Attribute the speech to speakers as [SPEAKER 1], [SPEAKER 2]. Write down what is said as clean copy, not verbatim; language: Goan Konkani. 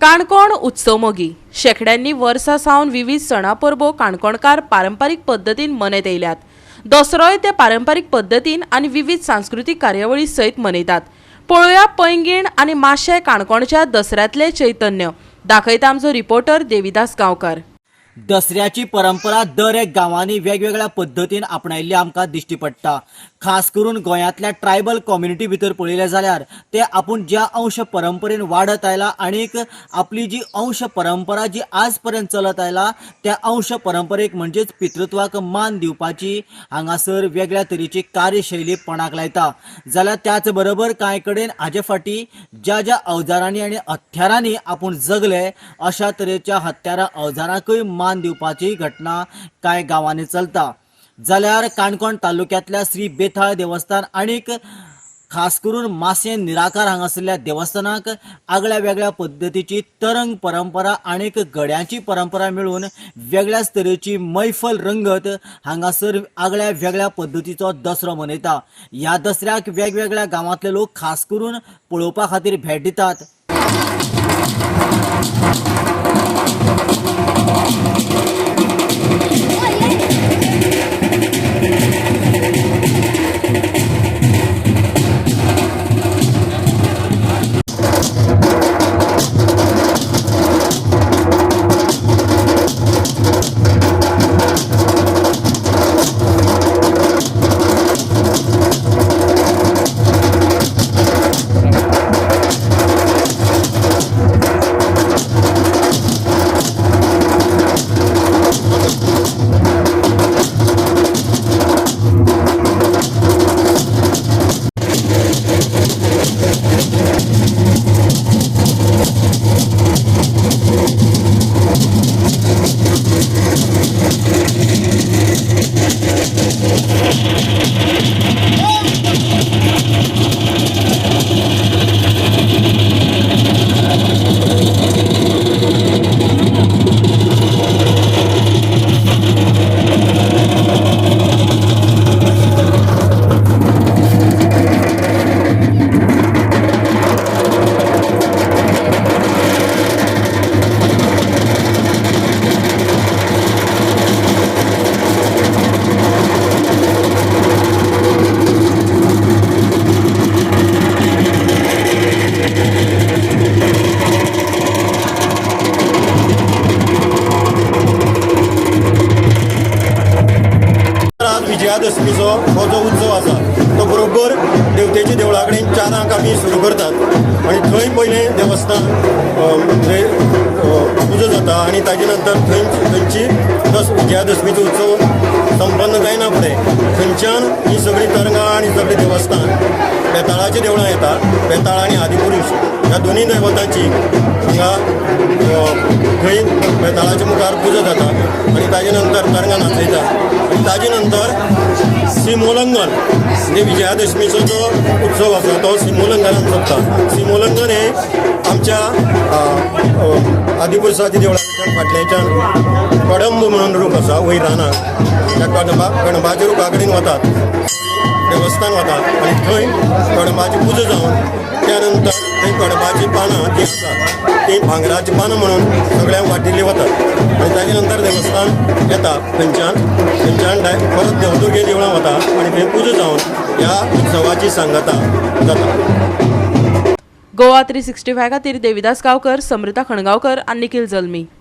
[SPEAKER 1] काणकोण उत्सवमोगी शेंकड्यांनी वर्सां सावन विविध सणां परबो काणकोणकार पारंपारीक पद्दतीन मनयत येयल्यात. दसरोय ते पारंपारीक पद्दतीन आनी विविध सांस्कृतीक कार्यावळी सयत मनयतात. पळोवया पैंगीण आनी माशें काणकोणच्या दसऱ्यांतलें चैतन्य दाखयता आमचो रिपोर्टर देविदास गांवकार.
[SPEAKER 2] दसऱ्याची परंपरा दर एक गांवांनी वेगवेगळ्या पद्दतीन आपणायल्ली आमकां दिश्टी पडटा. खास करून गोंयांतल्या ट्रायबल कम्युनिटी भितर पळयलें जाल्यार ते आपूण ज्या अंश परंपरेन वाडत आयला आणीक आपली जी अंश परंपरा जी आज पर्यंत चलत आयला त्या अंश परंपरेक म्हणजेच पितृत्वाक मान दिवपाची हांगासर वेगळ्या तरेची कार्यशैली पणाक लायता. जाल्यार त्याच बरोबर कांय कडेन हाजे फाटीं ज्या ज्या अवजारांनी आनी हत्यारांनी आपूण जगले अशा तरेच्या हत्यारां अवजारांकूय मान दिवपाची घटना कांय गांवांनी चलता. जाल्यार काणकोण तालुक्यांतल्या श्री बेताळ देवस्थान आणीक खास करून माशें निराकार हांगासरल्या देवस्थानाक आगळ्या वेगळ्या पद्दतीची तरंग परंपरा आणीक गड्यांची परंपरा मेळून वेगळ्याच तरेची मैफल रंगत हांगासर आगळ्या वेगळ्या पद्दतीचो दसरो मनयता. ह्या दसऱ्याक वेगवेगळ्या गांवांतले लोक खास करून पळोवपा खातीर भेट दितात.
[SPEAKER 3] आज विजयादशमीचो हो जो उत्सव आसा तो बरोबर देवतेच्या देवळा कडेन 4 आमी सुरू करतात आनी थंय पयलें देवस्थान म्हणजे पुजा जाता आनी ताजे नंतर थंय थंयची विजयादशमीचो उत्सव संपन्न जायना फुडें थंयच्यान ही सगळीं तरंगां आनी सगळीं देवस्थान बेताळाची देवळां येता. बेताळ आनी आदिपुरूष ह्या दोनूय दैवतांची हांगा थंय बेताळाच्या मुखार पुजा जाता आनी ताजे नंतर तरंगां नाचयता आनी ताजे नंतर सिमोलंगन म्हणजे विजयादशमीचो जो उत्सव आसा तो सिमोलंगनान सोंपता. सिमोलंगन हें आमच्या आदिपुरसाच्या देवळा फाटल्याच्यान कडंब म्हणून रूख आसा वयर रानाक, त्या कणबाच्या रुखा कडेन वतात, देवस्थान वता आनी थंय कडंबाची पुजा जावन त्या नंतर थंय कडबाचीं पानां जीं आसात तीं भांगराचीं पानां म्हणून सगळ्यांक वांटिल्लीं वतात आनी ताजे नंतर देवस्थान येता. थंयच्यान परत देवदुर्गे देवळां वता आनी थंय पुजा जावन ह्या उत्सवाची सांगता जाता.
[SPEAKER 1] गोवा 365 खातीर देविदास गांवकर, समृता खणगांवकर आनी निखिल जल्मी.